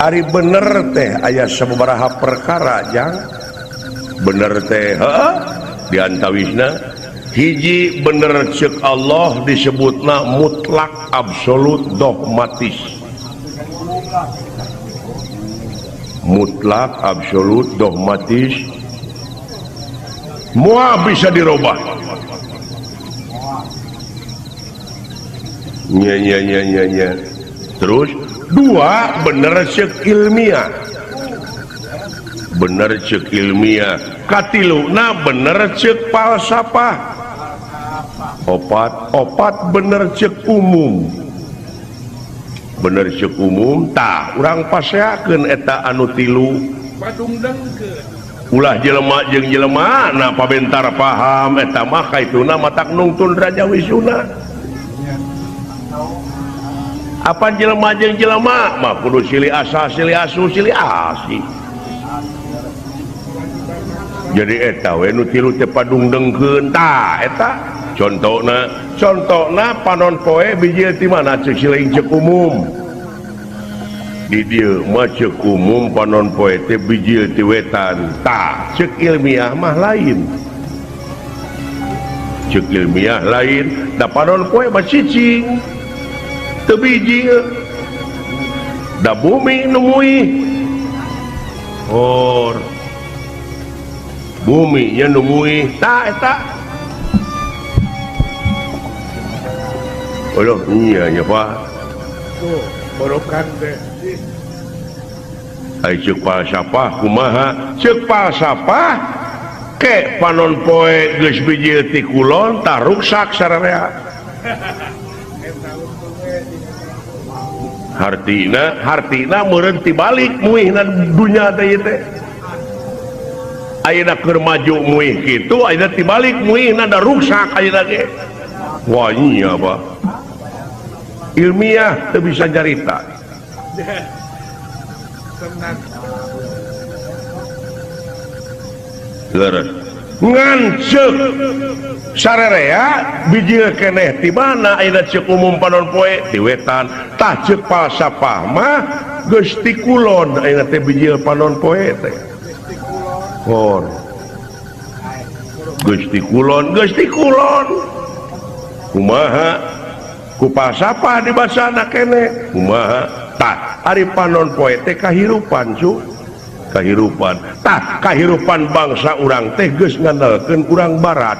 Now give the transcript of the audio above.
Ari bener teh aya sababaraha perkara jang bener teh heuh di antawisna hiji bener ceuk Allah disebutna mutlak absolut dogmatis. Mutlak absolut dogmatis moal bisa dirubah. Nya nya nya nya nya. Terus dua bener ceuk ilmiah. Bener ceuk ilmiah. Katiluna bener ceuk falsafah. Opat opat bener ceuk umum. Bener ceuk umum tah urang paseakeun eta anu tilu. Ulah jelema jeung jelema na pabentar paham eta mah kaituna matak nungtun Raja Wisuna. Apa jelema jeung jelema mah kudu silih asa silih asu silih asi. Jadi eta we nu tilu teh padungdengkeun tah eta contona contona panon poe bijil ti mana ceuk siling ceuk umum. Di dieu mah ceuk umum panon poe teh bijil ti wetan tah ceuk ilmiah mah lain. Ceuk ilmiah lain da panon poe mah cicing teu bijil da bumi nu muih or bumi nya nu muih tah eta. Aduh iya nya Pak tuh borokan teh ai ceuk falsafah kumaha ceuk falsafah ke panon poe geus bijil ti kulon tah ruksak sararea. Hartina hartina meureun tibalik muihna dunya teh ieu teh. Ayeuna keur maju muih kitu ayeuna tibalik muihna da ruksak ayeuna ge. Wah nya Pak. Ilmiah teu bisa nyarita. Leres. Ngan ceuk sarerea bijil keneh ti mana ayeuna ceuk umum panon poe ti wetan tah ceuk falsafah mah geus ti kulon ayeuna teh bijil panon poe teh. Hor. Geus ti kulon, geus ti kulon. Kumaha ku falsafah dibacana keneh kumaha tah ari panon poe teh kahirupan cu. Kahirupan tah kahirupan bangsa urang teh geus ngandalkeun urang barat.